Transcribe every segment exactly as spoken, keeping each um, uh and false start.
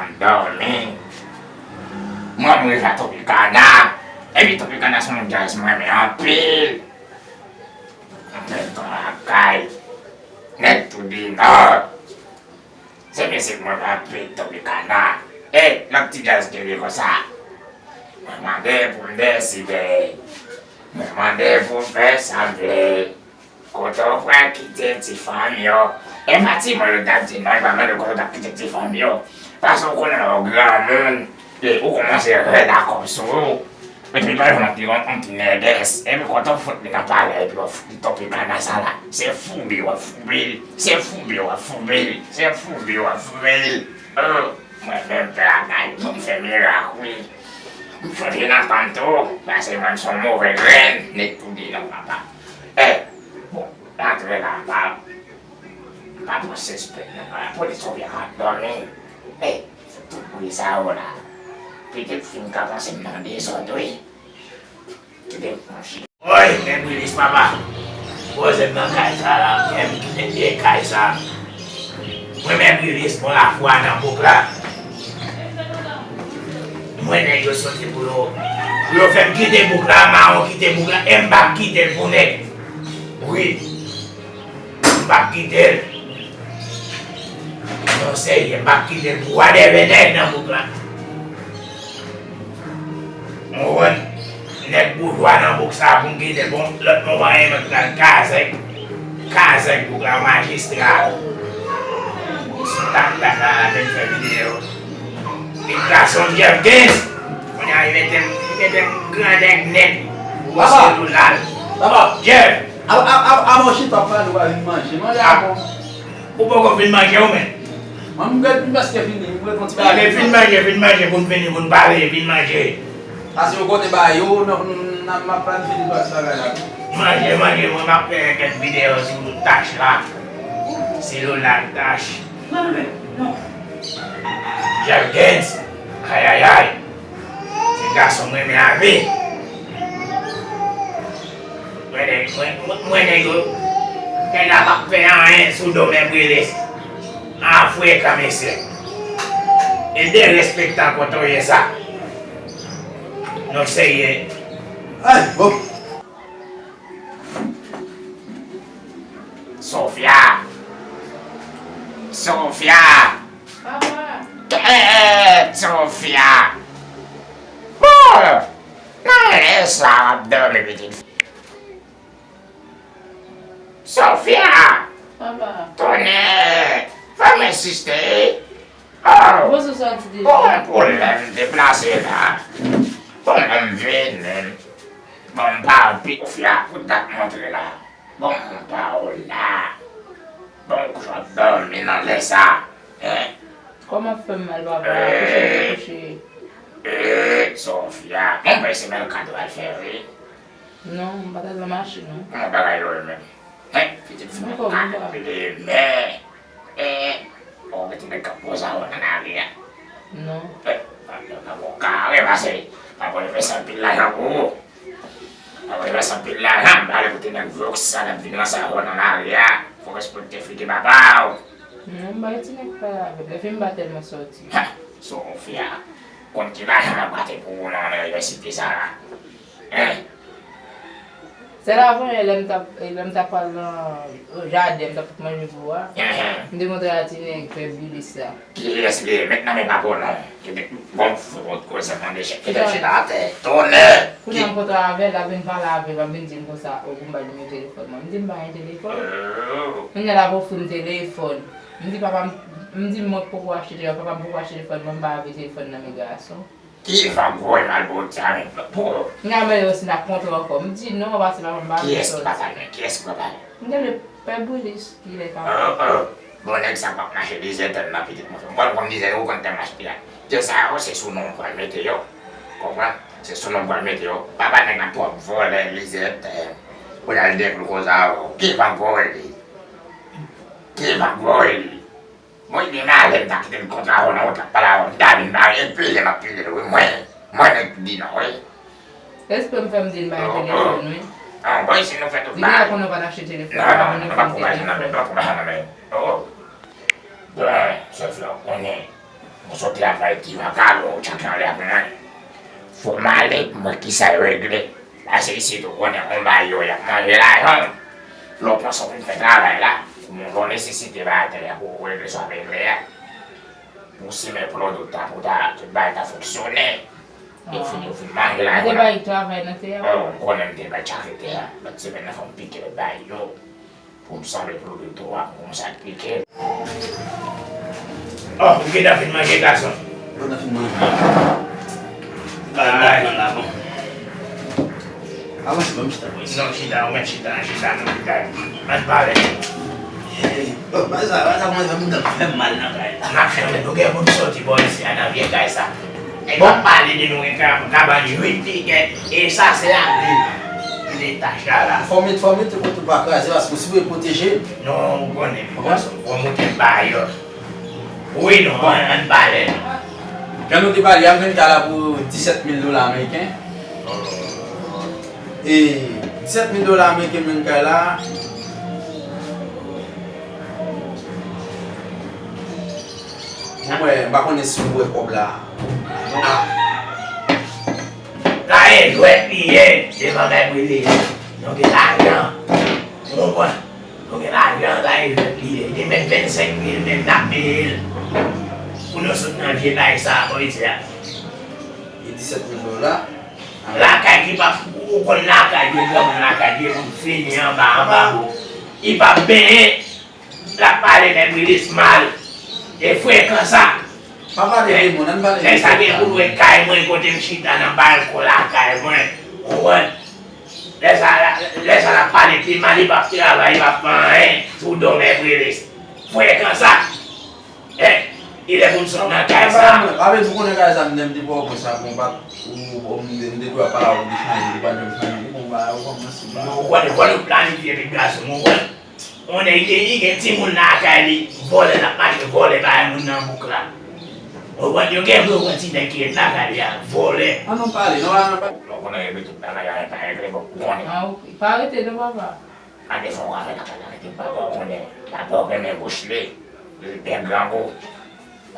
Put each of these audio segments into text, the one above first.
M dòmi. Mwen, m rive a Tropicana. Epi Tropicana se yon djaz mwen renmen anpil. Anpil ton lakay. Nèg tou di non. Se mizik mwen anpil Tropicana. E, lòt ti djaz ki rive konsa. Mwen mande pou m deside. Mwen mande pou m fè sa m vle. Kote w pral kite ti fanm yo? E pa ti mwen yo t ap di non, e pa mande kote w t ap kite ti fanm yo. Paske w konnen lè w granmoun, e ou kòmanse rèd a kòb sou ou. Epi lè w jwenn yon ti, yon ti nègès, epi kote w fout li nan palè, epi w fout li Tropicana sa la. Se foube w ap foube l, se foube w ap foube l, se foube w ap foube l. Oh, mwen menm pè a kay, bon, m fè mirak, wi. M chanje nan tan tou, paske mwen se yon move grenn, nèg tou di non, papa. E, bon, antre la, pa, pa pran sispann, non, pa, polis ou byen ap dòmi. E, tout bri sa yo la. Pitit fi m ka panse m nan dezòd, wi. Kite m pran chita. Woy, men Brilis papa. Poze m nan kay sa la, men m kite vye kay sa. Mwen men Brilis, bon lafwa nan bouk la. Mwen nèg yo soti pou yo, pou yo fè m kite bouk la, mawon kite bouk la, e m p ap kite l pou nèg. Wi. M p ap kite l. Non, serye, m p ap kite l pou wadèvè nèg nan bouk la. Ou konprann? Nèg boujwa nan bouk sa pou m kite l. Bon, lòt moman, e mwen pral kazèk. Kazèk bouk la, majistra. Sou tak tak la, la, te fè videyo. Li gason Jeff Gaines. Kounye a, li mete m, li mete m grandèg nèt. Papa! Papa! Jeff! A, a, a, avan w chita w ap pale, w a vin manje. Manje a bon. Ou poko fin manje ou menm? Mwen, m ret, m prèske fini, m ret yon ti bagay. Fin manje, fin manje, pou n fini, pou n pale, fin manje. Pase yon kote ba yo, n, n, n, m ap planifye netwayaj bagay la tou. Manje, manje, mwen m ap fè kèk videyo sou tach la. Selula tach. Non, non, non. Jeff Gaines, ayayay. Se gason m renmen avi. Mwen nèg, mwen, mwen, mwen nèg yo, nèg la p ap fè anyen sou do men Brilis. A frekan mesye. E derespektan kote w ye sa. Non serye. Ay, bon. Sofia. Sofia. Papa. Kèt, Sofia. Bon, nan lè sa w ap dòmi pitit fi. Sofia! Papa. Tonnè! Fè m ensiste. Oh! Bon, se sa w di deja. Bon, pwoblèm deplase la. Bon, m vini. Bon, m pa anpi. Sofia, pou dat montre la. Bon, m pa w la. Bon, kouche w ap dòmi nan lè sa. Hein? Kòman fè m mal, papa? Kouche, kouche. Eh, Sofia. Bon, m panse se mèl kado al fè, wi. Non, m pa t al nan mache, non. Kòman bagay yo ye menm? Hen, pitit fi mwen ka plimen. Hen, ou mete nèg k ap poze avè w nan lari a. Non. Hen, pa, pa, pa, bon, kare pase. Pa pral fè sa anpil lajan pou ou. Pa pral fè sa anpil lajan, m pale kote nèg vlog sa l ap vin ranse avè w nan lari a. Fò respekte figi papa w. Non, m bay ti nèg pale avè m. Epi m pa tèlman sòti. Ha, Sofia. Konn ki lajan m ap gate pou ou nan inivèsite sa la. Hein? Sèl avanyè lè m t ap, lè m t ap pral nan jaden, m t ap pot manje pou ou a. Hein, hein. M te montre a ti nèg fè bilis la. Kiyès li ye? Met nan men papa w non. Kite bon fout koze mande chèf. Kite l chita atè. Tonnè! Kounye a m kontre avè l, l ap vin pale avè m, l ap vin di m konsa, o, pou m ba l nimewo telefòn mwen. M di m pa gen telefòn. Oh. Kounye a l ap ofri m telefòn. M di papa m, m di mwen k poko achte telefòn, papa m poko achte telefòn, mwen m pa vle telefòn nan men gason. Ki van k voye m al Botyami pou. N a mande yo si n ap kontre ankò. M di non, pase papa m pa vle sòti. Kiyès ki papa l menm? Kiyès ki papa l? M tande Pè Brilis ki lè papa. Oh, oh. Bon, nèg sa p ap mache dezè tèm nan pitit mwen. Bon, konn dezè, ou konn tèm mache piya. Tè sa yo, se sou non m pral mete yo. Konprann? Se sou non m pral mete yo. Papa nèg la twòp vòlè, lizè tèm. Pou l al dekri koze avè w. Ki van k voye li? Ki van k voye li? Mwen gen malè m ta kite l kontre avè w nan wout la, pale avè w, m ta vin bare, e pile m ap pile l, wi, mwen. Mwen nèg ki di non, wi. Espre m fè m di l bay telefòn, wi. Non, bon, si nou fè tout bagay. Li deja konnen w pa t achte telefòn, non, non, nou pa pran lajan nan men, nou pa pran lajan nan men. Oh. Bon, sèl fè w konnen. Sot travay ti vakabon, ou tchak anlè pou mwen. Fò m ale pou m wè kisa yo regle. Pase isit, ou konnen, on bagay yo, y ap manje lajan w. Lè w panse w fin fè travay la, pou moun yon nesesite ba atè a pou w regle sa w ap regle a. Pou w simen pwodui ta, pou ta, tout bagay ta fonksyone. Yo fin, yo fin manje lajan w. Ou te bay travay nan tè a? Oh, m konnen m te bay tchak tè a. Lòt semèn nan fò m pike lòt bagay yo. Pou m sanble pwodui tou a, pou m sa pike. Oh, ou gentan fin manje, gason? Mwen nan fin manje. Bay la, bon. Avanse, ban m chita. Non, chita, ou mèt chita, chita, non, chita. Ann pale. Hey, oh, bay sa, bay sa, kòmanse fè m, fè m mal nan kay. N ap fè, nou gen pou n soti bò isi a, nan vye kay sa. E bon, pale de nou gen ka-, kabann uit pikèt, e sa se lavi. Li tach la la. Fò w met, fò w mete kote w pa kraze, paske w sipoze pwoteje l. Non, ou konnen, gason, fò w moute ba yo. Wi, non, bon, ann, ann pale, non. Jan nou te pale a, m jwenn kay la pou disèt mil dola ameriken. E disèt mil dola ameriken m jwenn kay la. Mwen, m pa konnen si w wè kòb la. Ah. Sa e jwèt li ye, devan Mèt Brilis. Nou gen lajan. Ou konprann? Nou gen lajan, sa e jwèt li ye. Li te mèt vennsenk mil, men n ap peye l. Pou nou sot nan vye kay sa a, kòm isi a. E disèt mil dola. Lakay ki pa, ou konn lakay, vye granmoun lakay, vye moun fini anba, anba, bon. Li p ap benyen. L ap pale Mèt Brilis mal. E frekan sa. Pa pale de moun, ann pale de nèg sa gen pou l wè kay mwen kote m chita nan balkon lakay mwen. Ou konprann? Lè sa, lè sa l ap pale pi mal, li p ap travay, li p ap fè anyen sou do Mèt Brilis. Frekan sa. Hein? Li lè pou n sot nan kay sa. Pa vle di w konnen kay sa, m te pran pwen sa, bon, pa, ou, ou, m te, m te dwe ap pale avè w de chanje, li pa t janm chanje. Bon, ba, ou kòmanse, ba. Ou konnen, fò nou planifye, pitit gason m, ou konprann? On nèg li gen timoun lakay li, vòlè l ap mache vòlè bagay moun nan bouk la. Ou konprann, yo gen vre, ou konn ti nèg ki ret lakay li a, vòlè. An nou pale, non, an nou pale. Bon, konnen regle tout bagay la, pa regle, bon, ou konnen. Ah, ok. Pa rete non, papa. Gade fò w ka fè lakay la, rete papa, ou konnen. Papa w renmen bouch li, li byen grangou.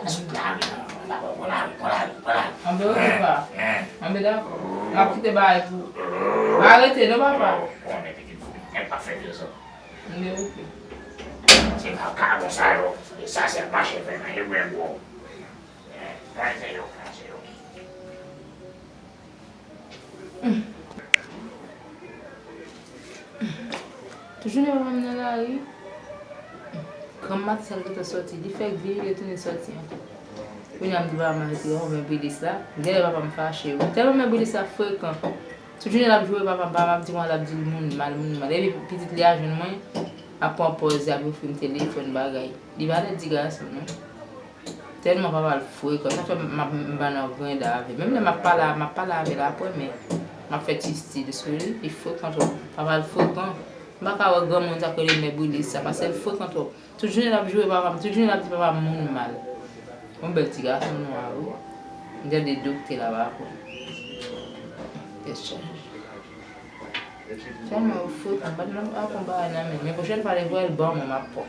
Sot la, wi, non, papa, pran la, wi, pran la, wi, pran la, wi. Anben, ok, papa. Anben, dakò. M ap kite bagay pou ou. Pa rete non, papa. Ou konnen pitit fi, nèg pa fè vye zòt. Anben, ok. Se vakabon sa yo. E sa se ap mache fè nan ebwen gwo. Kraze yo, kraze yo. Tout jounen papa m nan lari. Granm maten sa l gentan sòti. Li fèk vini, li retounen sòti ankò. Kounye a m di papa m arete renmen Brilis la. Genlè papa m fache wi. Tèlman men Brilis la frekan. Tout jounen l ap joure papa m, papa m ap di mwen, l ap di l moun mal, moun mal. Epi pitit li a jwenn mwen, ap pran pòz, ap ofri m telefòn, bagay. Li pa lè di gason non. Tèlman papa l frekan, sa fè m ap, m pa nan grenda avè l. Menm lè m ap pale, m ap pale avè l apre, men m ap fè ti stil sou li, li frekan twòp. Papa l frekan. M pa ka wè granmoun sa k rele Mèt Brilis sa, paske l frekan twòp. Tout jounen l ap joure papa m, tout jounen l ap di papa m moun mal. Yon bèl ti gason nwa wi. M tande doktè la pa pran. Tèt chaje. Tèlman yo fout, m pa t nan aprann bagay nan men l. Men pwochèn fwa li voye l ban mwen, m ap pran.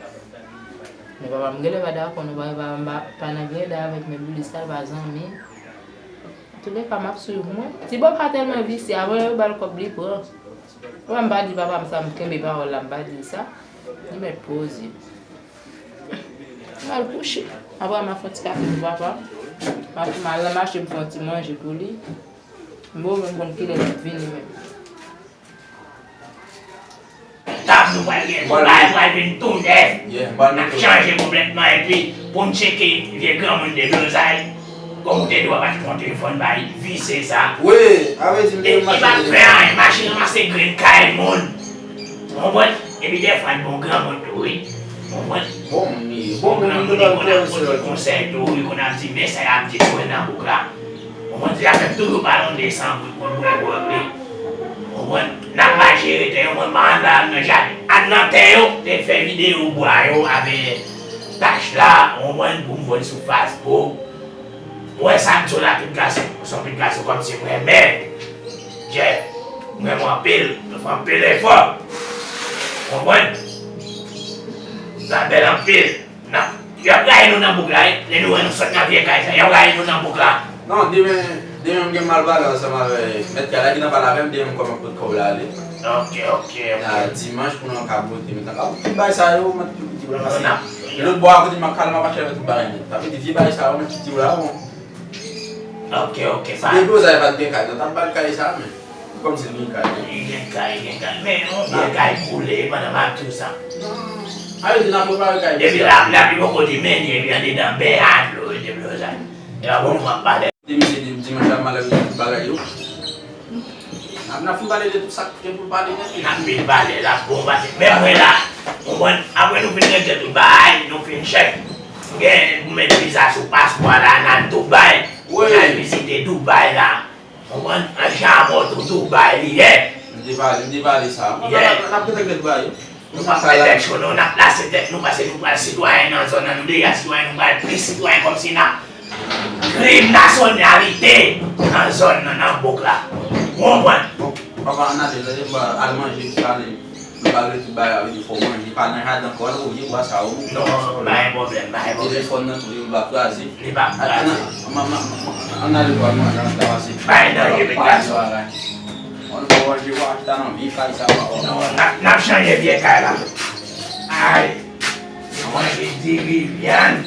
Men papa m genlè pa dakò, non, papa m pa, pa nan grenda avèk Mèt Brilis sa, l pa zanmi. Antouleka, m ap swiv mwen. Ti bò pa tèlman visye, avan yo ba l kòb li pran. Papa m pa di papa m sa, m kenbe pawòl la, m pa di l sa. Li mèt poze. M al kouche. Apre m ap fè yon ti kafe pou papa m. M ap, m al nan mache m fè yon ti manje pou li. M bon, men m konn kilè l ap vini menm. Tab nou pral gen, bagay pral vin tou nèf. N ap chanje konplètman epi pou n tcheke vye granmoun deblozay. Kòm ou te di w ap achte yon telefòn bay visye sa. Wi, avè di m te mache. Li pa fè anyen, mache ranmase grenn kay moun. Ou konprann? Epi dèfwa l bon granmoun tou wi. Ou konprann? Bon moun li ye. Bon moun li konn ap pote konsèy tou wi, konn ap di men sa y ap di tou nan bouk la. Ou konprann? Sa fè m toujou pale yon de san goud pou m bwè gwòg li. Ou konprann? N ap mache rete yo, mwen m ann al nan jaden. Al nan tè yo, te fè videyo bwa yo avè tach la, ou konprann, pou m voye sou Facebook. Ou wè sa m di w la, pitit gason, ou se yon pitit gason kòmsi m renmen. Jeff, m renmen w anpil, nou fè anpil efò. Ou konprann? Sa bèl anpil. N ap Y ap rayi nou nan bouk la, wi. Lè nou wè nou sot nan vye kay sa, y ap rayi nou nan bouk la. Non, demen, demen m gen m al pale ansanm avè mèt kay la ki nan pale avè m, demen m kòman pot kòb la ale. Ok, ok, ok. Dimanch pou nou ka pote, men tankou tout bagay sa yo, mwen toujou di w la, paske lòt bò a kote m ap kale, m ap achte avè tout bagay nèt. Sa vle di vye bagay sa yo, mwen toujou di w la, bon. Ok, ok, pa. Depi w sa, e pa t gen kay, non, t ap ba l kay sa, men. Kòmsi l gen kay. Li gen kay, li gen kay. Men yon vye kay koule pandan m ap di w sa. A vle di n ap repare kay misye. Depi la, lapli poko di men li, epi andedan bè a dlo, yo te bloze. E pa bon, m ap pale. Di misye di, dimanch la, m al regle tout bagay yo. N ap, n ap fin pale de tout sa k gen pou l pale nèt. N ap fin pale, l ap bon pase. Men mwen la, konprann, apre nou fin regle tout bagay, nou fin chèk. Gen pou met viza sou paspò la, n al Dubai. Wi. N al vizite Dubai la. Konprann? An jan mòto Dubai li ye. M te pale, m te pale sa. N ap, n ap, n ap regle bagay yo. Nou p ap fè tèt cho, non, n ap plase tèt nou, paske nou pral sitwayen nan zòn nan, nou deja sitwayen, nou pral plis sitwayen, kòmsi n ap krim nasyonalite nan zòn nan, nan bouk la. Ou konprann? Bon, papa, ann ale, lè m al manje, m pale. Nou pa rete bay avè li fò manje, pa nan jaden ankò, al voye bwa sa yo. Non, pa gen pwoblèm, pa gen pwoblèm. Telefòn nan tou, li pa kraze. Li pa kraze. Ann, ann, ann, ann ale bwa manje, ann travase. Pa gen danje, men gason. Ann fò manje, w a chita nan vye kay sa, papa. Non, n ap, n ap chanje vye kay la. Ay, manje diri vyann.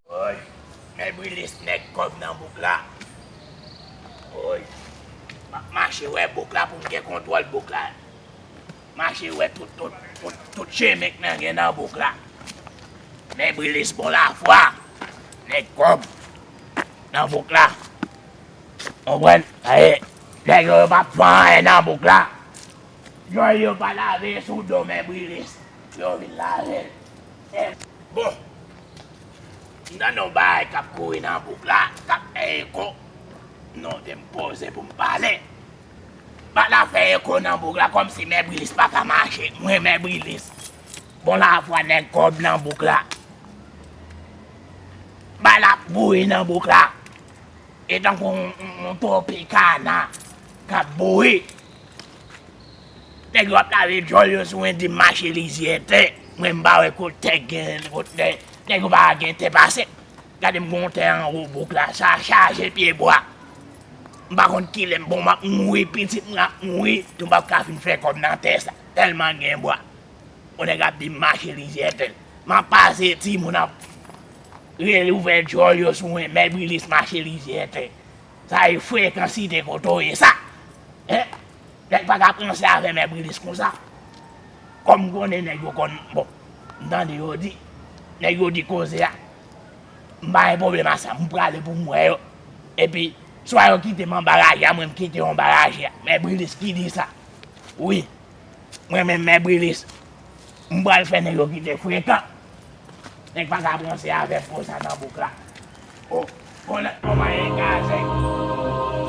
Woy, men Brilis nèg kòb nan bouk la. Woy, m ap mache wè bouk la pou m gen kontwòl bouk la. Mache wè tout, tout, tout, tout chemen k nan gen nan bouk la. Men Brilis bon lafwa, nèg kòb nan bouk la. Konprann? Aye, nèg yo, yo p ap fè anyen nan bouk la. Djòl yo pa lave sou do men Brilis. Yo vin lave. Bon, m tande yon bagay k ap kouri nan bouk la, k ap fè eko. Non, te m poze pou m pale. Bagay la fè eko nan bouk la, kòmsi men Brilis pa ka mache. Mwen, men Brilis. Bon lafwa nèg kòb nan bouk la. Bagay la ap bouyi nan bouk la. E tankou yon, yon, yon Tropicana k ap bouyi. Nèg yo ap lave djòl yo sou mwen, di m mache lizyè tè. Mwen, m pa wè kot tè gen, kot tè. Nèg yo pa gen tè pase. Gade m gon tè anwo bouk la, sa chaje pye bwa. M pa konn kilè m bon, m ap mouri, pitit mwen ap mouri, tou m p ap ka fin fè kòb nan tè sa. Tèlman gen bwa. Yon nèg ap di m mache lizyè tè. M ap pase timoun ap rele ouvè djòl yo sou mwen, men Brilis mache lizyè tè. Sa e frekansite kote w ye sa? Hein? Nèg pa ka panse avè men Brilis konsa. Kòm m konnen nèg yo konn, bon, m tande yo di, nèg yo di koze a, m pa gen pwoblèm a sa, m prale pou m wè yo. Epi, swa yo kite m anba raje a, mwen m kite yo anba raje a. Men Brilis ki di sa. Wi. Mwen menm, men Brilis, m pral fè nèg yo kite frekan. Nèg pa ka panse avè m konsa nan bouk la. O, bon, bon, mwen e gaze.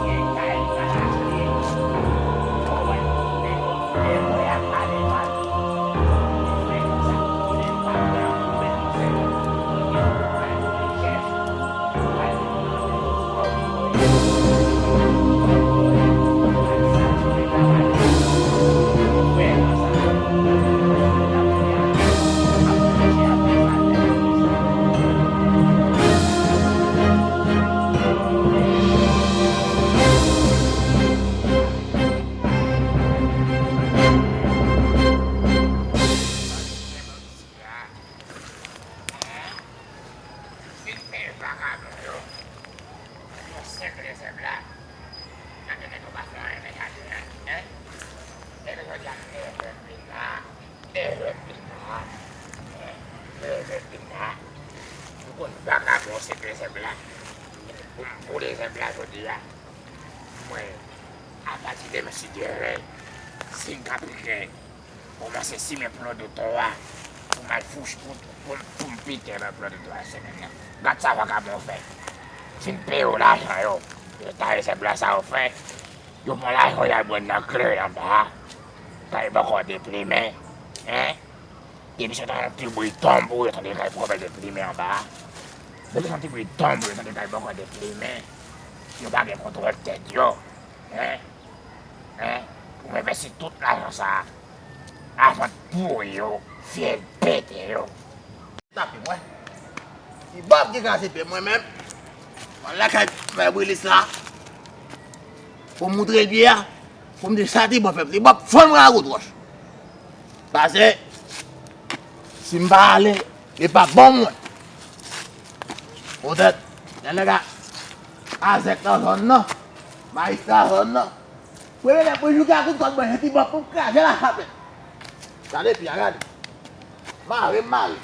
E kay m pral achte. O, wè, nèg yo, e mwen ap pale mal. Mwen konsa, konnen m pa pran pou mwen konsa. Mwen gen yon pral mwen chèch. Fin peye vakabon yo. Yo sekle zèb la. Gade nèg yo pa fè anyen nan jaden an, hein? Epi jodi a, nèf è vin la. Nèf è vin la. Hein? Nèf è vin la. Ou konn vakabon sekle zèb la. Pou m boule zèb la jodi a. Mwen, apati demen, si Dye vle, si m ka pike, kòmanse simen plan de twa pou m al fouch, pou, pou, pou m pike nan plan de twa semèn nan. Gad sa vakabon fè. Fin peye yo lajan yo. Yo taye sèb la sa yo fè. Yo pran lajan yo al bwè nan kle anba a. Sa yo poko deplimen. Hein? Depi se yon ti bri tonbo, yo tande kay bòkò deplimen anba a. Depi se yon ti bri tonbo, yo tande kay bòkò deplimen. Yo pa gen kontwòl tèt yo. Hein? Hein? Pou m envesti tout lajan sa a, avan pouri yo, fyèl pete yo. Tape mwen. Si Bob ki kraze pye mwen menm, mwen lakay Frè Brilis la, pou m moutre l pye a, pou m di sa Ti Bob fè m, Ti Bob fò m ragout wòch. Paske, si m pa ale, li p ap bon mwen. Poutèt, lè nèg a, azèk nan zòn nan, majistra zòn nan, premye nèg pou jouke a kout kòd mwen, se Ti Bob pou m kraze lachapèl. Gade pye a, gade. Mare m mare.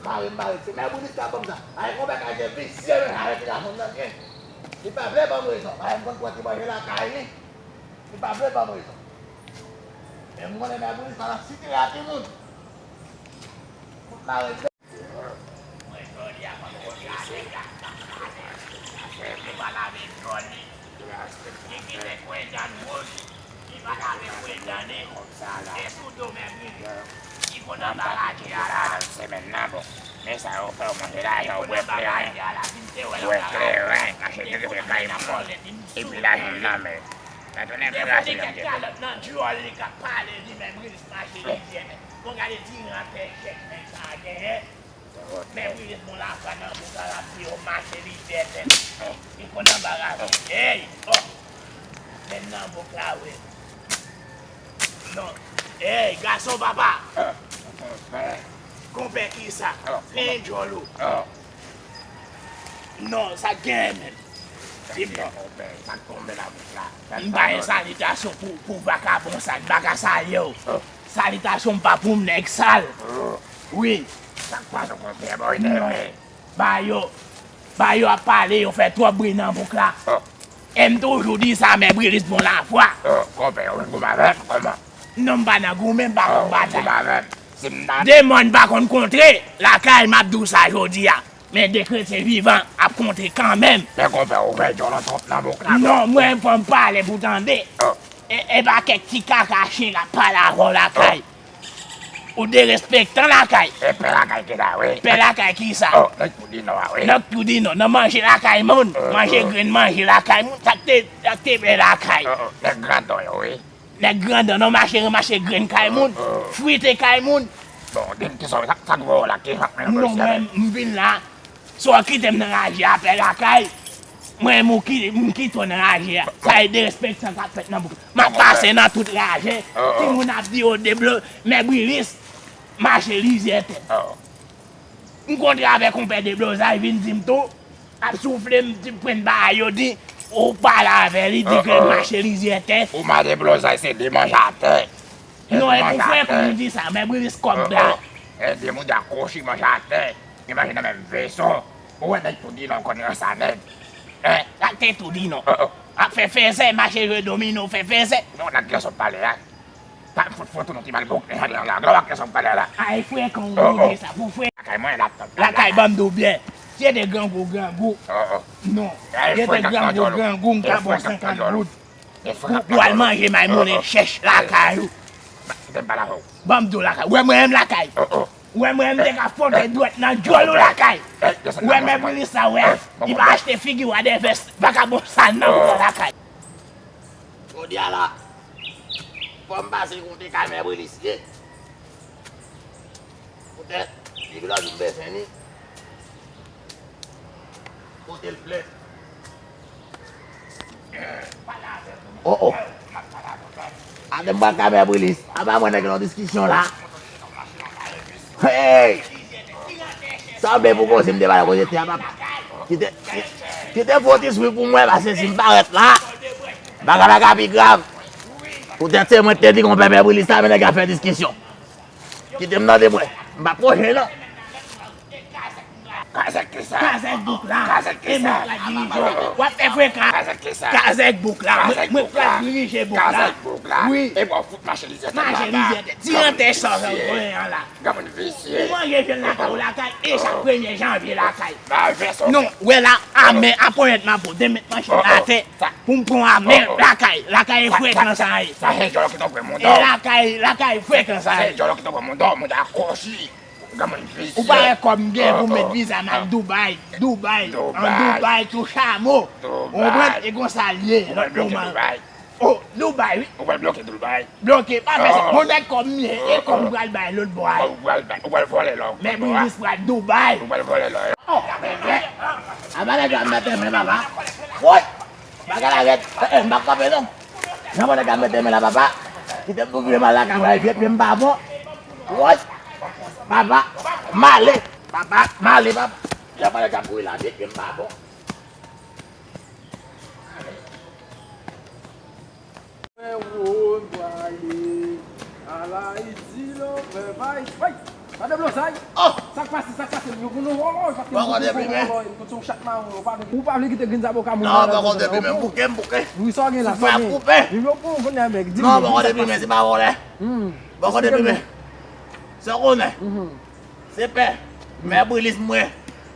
Mare m mare. Se Mè Brilis k ap ban m sa. Ay, konpè kay se visye menm avèk ti gason nan gen. Li pa vle ban m rezon. Ay, m konn pran ti manje lakay li. Li pa vle ban m rezon. Men m konnen Mè Brilis pa nan site a timoun. Kout mare. Mwen jodi a pa konn gade gade gade. Li pa lave djòl li. Li kite kwen dan woz. Li pa lave kwen dan li. E sou do Mè Brilis. Li konn anba radye a la. Semèn nan bon. Men sa yo fè yo manje la, yo bwè kleren. Bwè kleren, mache diri kay moun. Epi lajan nan men. Sa tounen pi rasin nan tèt. Kalòt nan djòl li k ap pale li, Mè Brilis mache lizyè tèt. Bon, gade ti rantè chèch nèg sa a genyen. Mè Brilis bon lafwa nan bouk la, l ap di yo mache lizyè tèt. Li konn anbaraze. Ey! Oh! Men nan bouk la, wi. Non. Ey, gason papa! Konpè kisa? Plen djòl ou. Non, sa k genyen menm? Di m non. M pa gen salitasyon pou, pou vakabon sa, m pa ka salye w. Salitasyon m pa pou m nèg sal. Wi. Sa k pase konpè boy? Non. Ba yo, ba yo ap pale, yo fè twòp bri nan bouk la. E m toujou di sa, Mè Brilis bon lafwa. Konpè, ou vin goumen avè m, kòman? Non, m pa nan goumen, m pa konn batay. Goumen avè m. Si m nan... De mòn pa konn kontre, lakay m ap di w sa jodi a. Men de kretyen vivan ap kontre kanmenm. Men konpè, ou fè djòlò twòp nan bouk la. Non, mwen fò m pale pou tande. E, e pa kèk ti kaka chen k ap pale avè w lakay. Ou derespektan lakay. E pè lakay ki la, wi. Pè lakay kisa? Oh, nèg Toudinò a, wi. Nèg Toudinò, nan manje lakay moun. Manje grenn, manje lakay moun. Sa k te, sa k te pè lakay. Nèg grandon yo, wi. Nèg grandon, nan mache ranmase grenn kay moun. Frite kay moun. Bon, di m kisa, sa, sa k voye w la, ki jan mwen... Non, mwen, m vin la. Si w kite m nan raje a, pè lakay, mwen menm ou ki, m kite w nan raje a. Sa e derespektan k ap fèt nan bouk. M ap pase nan tout raje. Timoun ap di yo deblo-, Mè Brilis mache lizyè tèt. M kontre avèk yon pè deblozay vin di m tou, ap soufle m, di pwen ba yo di, ou pale avè li, di ke mache lizyè tèt. Ou ma deblozay se de manje atè. Non, e pou frè kou nou di sa, Mè Brilis kòb la. E de moun di a kwochi manje atè. Gen manje nan menm veso. Ou wè nèg Toudinò konn ranse a nèg. Hein? Sa k te Toudinò? Ap fè fèzè, mache jwe domino, fè fèzè. Non, nèg ki sot pale a. Sa m fout foto nou ti mal bok nan la. Gwo ak sot pale a la. Ay, frè, kan ou di sa, pou frè. Lakay mwen la. Lakay, ban m di w byen. Si e te grangou, grangou. Non. Si e te grangou, grangou, m ka ba w senkant goud. Pou, pou al manje may moulen chèch lakay ou. Ban m di w lakay. Ou wè mwen menm lakay. Ou wè mwen menm te ka fwote dwèt nan djòl ou lakay. Ou wè Mè Brilis sa, ou wè. Li pa achte figi w a de vès vakabon sal nan ou lakay. Jodi a la, fò m pase kote kay Mè Brilis ye. Poutèt, li vle di m bezwen li. Kote l vle. Oh, oh. Atè m pral ka Mè Brilis. Apa mwen nèg nan diskisyon la. Hey! Sanble pou koze m te pale koze te apa. Kite, kite fò ti swi pou mwen, paske si m parèt la, bagay la ka pi grav. Poutèt se mwen ki te di konpè Mè Brilis sa, men nèg la fè diskisyon. Kite m nan de mwen. M pa pwoche non. Kazèk ki sa? Kazèk bouk la. Kazèk ki sa? E mwen k pral dirije w. W ap fè frekan. Kazèk ki sa? Kazèk bouk la. Mwen, mwen k pral dirije bouk la. Kazèk bouk la. Wi. E w ap fout mache lizye tèt. Mache lizye tèt. Ti lantè sa w voye an la. Granmoun visye. Ou manje jèn lakay ou lakay, e chak premye janvye lakay. Non, wè la, a men, a ponyèt m ap pran, demen m mache atè. Pou m pran a men, lakay, lakay e frekan sa ye. Sa se djòlò ki t ap pran moun dò. E lakay, lakay frekan sa ye. Se djòlò ki t ap pran moun dò, moun dò a kòchi. Granmoun visye. Ou pa wè kòb m gen pou m met viza m al Dubai, Dubai, an Dubai, sou chamo. Ou konprann? E konsa l ye, lòt moman. Oh, Dubai, wi. Ou pral bloke Dubai. Bloke, pa fè sa. Bon, nèg kòb m ye, e kòb m pral bay lòt bò a. Ou pral bay, ou pral vòlè lò. Men Brilis pral Dubai. Ou pral vòlè lò. Oh, a bagay la mèt men papa. Woy! Bagay la rèd. Eh, eh, m pa kanpe non. Jan mwen nèg la mèt men la papa. Kite m pou vye mal la ka vay vye pye m pa bon. Woy! Papa, m ale. Papa, m ale papa. Jan mwen nèg la kouri la vye pye m pa bon. Frèwo, m prale al Ayiti, lò, frè Vayz. Woy! Sa deblozay! Oh! Sa k pase, sa k pase? Yo pou nou vòlò, yo pa t gen pou nou vòlò, yo kote yon chat mawon, yo pa vle, ou pa vle kite grenn zaboka moun nan. Non, poko depi men, m bouke, m bouke. Wi, sa w gen la, sa w gen. Souf mwen ap koupe. Yo pou nou konnen avèk, di m, non, poko depi men, se pa vòlè. Poko depi men. Sa w konnen? Se pè. Mè Brilis mwen.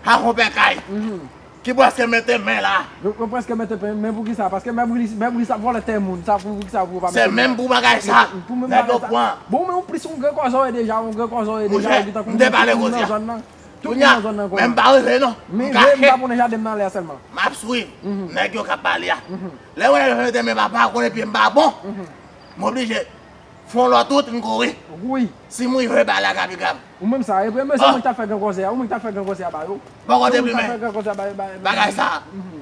A konpè kay. Ki prèske mete men la. Yo, yo prèske mete men, men poukisa? Paske mè Brilis, mè Brilis ap vòlè tè moun. Sa pou, poukisa pou yo pa mete men? Se menm pou bagay sa. Pou menm bagay sa. Nèg yo pran. Bon, men ou plis yon gran kòzò ye deja, yon gran kòzò ye deja. Monchè, m te pale koze a. Tout moun nan zòn nan. Tout moun nan zòn nan konnen. Men m pa rive non. M rive, m tap konnen jaden m nan lè a sèlman. M ap swiv nèg yo k ap pale a. Lè w wè yo mete men papa, konnen pye m pa bon. M oblije. Fon lòt wout, m kouri. Wi. Si m rive ba la ka pi grav. Ou menm sa, e premye se ou menm ki t ap fè gran kòzè a, ou menm ki t ap fè gran kòzè a ba yo. Bò kote plimen. Ou menm ki t ap fè gran kòzè a ba, ba, ba, bagay sa.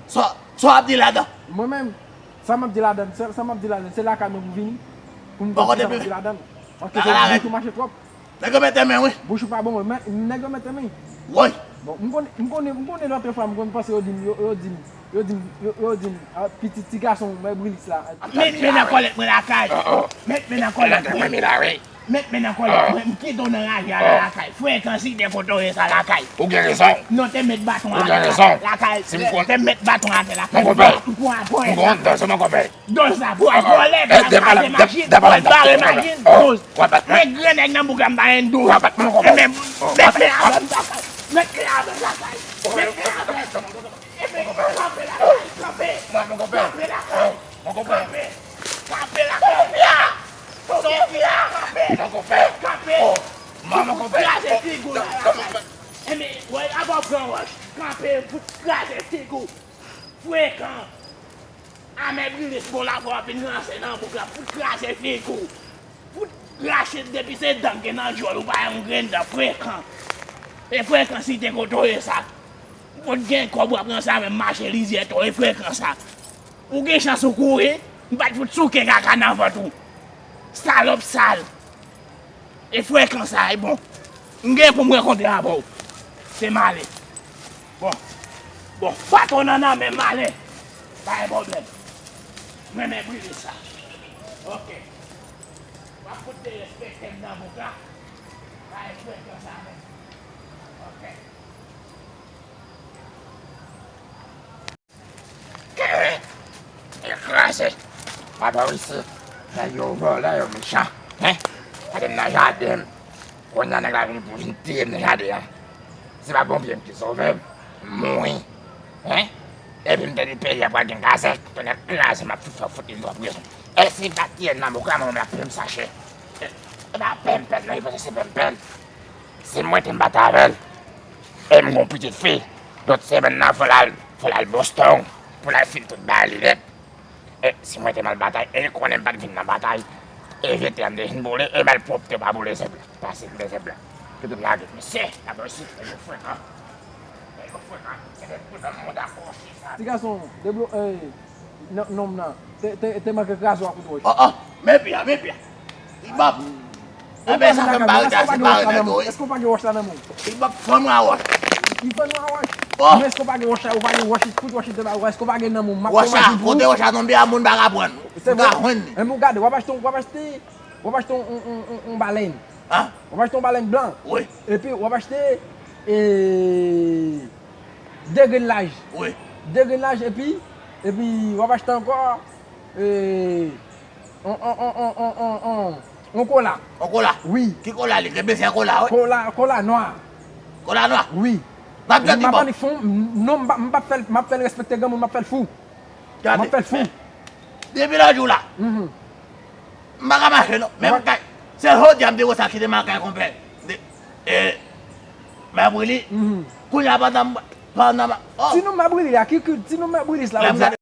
Sa, sa w ap di ladan? Mwen menm, sa m ap di ladan, sa, sa m ap di ladan, se lakay mwen pou vini. Pou m konn ki sa m ap di ladan. Paske se bouch ou mache twòp. Nèg yo mete men wi. Bouch ou pa bon, men nèg yo mete men. Woy. Bon, m konnen, m konnen, m konnen lòt fwa, m konnen panse yo di m, yo, yo di m, yo di m, yo, yo di m, ah, pitit ti gason mè Brilis la. Met men nan kòlèt mwen lakay. Met men nan kòlèt mwen. Met men nan kòlèt mwen. M kite w nan raje a la lakay. Frekan, si te kote w ye sa lakay. Ou gen rezon. Non, te met baton atè lakay. Te met baton atè lakay. Bat ou pou aprann. Doz la pou al vòlè, pou al bare machin, pou al bare machin, doz. Mwen grenn nèg nan bouk la, m pa gen douz. Ebyen, met men avè m lakay. Met men avè m lakay. Met men avè m. Ebyen, kanpe lakay, kanpe. Kanpe lakay. Kanpe. Kanpe lakay. Sofia! Sofia! Kanpe. Kanpe. Fout kraze figi w la lakay. Ebyen, wè, apa w pran wòch. Kanpe, fout kraze figi w. Frekan. A mè Brilis bon la fò w ap vin ranse nan bouk la, fout kraze figi w. Fout rache depi se dan k gen nan djòl ou pa yon grenn dan frekan. E frekan si te kote w ye sa. Ou pot gen kòb w ap ranse avè m mache lizyè to e frekan sa. Ou gen chans ou kouri, m pa t fout souke kaka nan vant ou. Salòp sal. E frekan sa, e bon. M gen pou m rankontre avè w. Se m ale. Bon. Bon, baton nan nan men m ale. Pa gen pwoblèm. M renmen brile sa. Ok. W ap fout derespekte m nan bouk la. Pa gen frekan sa menm. Ok. Kè e kraze. Papa isi, nèg yo vòlè, yo mechan. Hein? Gade m nan jaden m. Kounye a nèg la vin pou vin tiye m nan jaden an. Se pa Bondye m ki sove m, m mouri. Hein? Epi m te di peyi a pral gen kazèk, tonnè kraze m ap fout fè fout li twòp rezon. E si pa tiye m nan bouk la, mwen menm la pye m sache. E pa pè m pèd non, li panse se pè m pèd. Si m rete m pa t avè l. E m gon pitit fi, lòt semèn nan fò l al, fò l al Boston pou l al fin tout bagay li nèt. E si mwen te m al batay, e li konnen m pa t vin nan batay, e vye tè a m te vin boule, e malpwòpte pa boule zèb la, pase boule zèb la. Kite m lage, mesye, la polis, nèg yo frekan. Nèg yo frekan, se de prizon moun dakò, se sa. Ti gason, deblo, eh, Non, nonm nan te, te, te manke kraze w ak kout wòch. Oh, oh, men pye a, men pye a. Ibòp. Enben, sa fè m pa rete asepare nèg yo, wi. Èske w pa gen wòch la nan men w? Ibòp, fann w a wòch. Li fann w a wòch? Oh. Men èske w pa gen wòch la, ou pa gen wòch, kout wòch li te ba ou, èske w pa gen nan men w? M ap fè w imajin pou ou. Wòch la, kote wòch la tonbe a, moun pa ka pran l. M ka jwenn li. Enben, w gade, w ap achte, w ap achte, w ap achte yon, yon, yon, yon, yon balèn. Ah. W ap achte yon balèn blan. Wi. Epi, w ap achte, e, De grenn laj. Wi. De grenn laj epi, epi w ap achte ankò, e, on, on, on, on, on, on, on, on kola. On kola. Wi. Ki kola li? Gen bezwen kola, wi. Kola, kola nwa. Kola nwa. Wi. N ap M janti ap bon. annik fon, non, m pa, m p ap fè l, m ap fè l respekte granmoun, m ap fè l fou. M ap fè l fou. Depi lòt jou la, Mhm. m pa ka mache non. Menm Mwen- kay, se jodi a m te konsa kite makay konpè. De- E, m ap rele. Mhm. Kounye a pandan m, pandan m, oh. Ti nou m ap rele a, ki, ki, ti nou m ap rele la. Lè m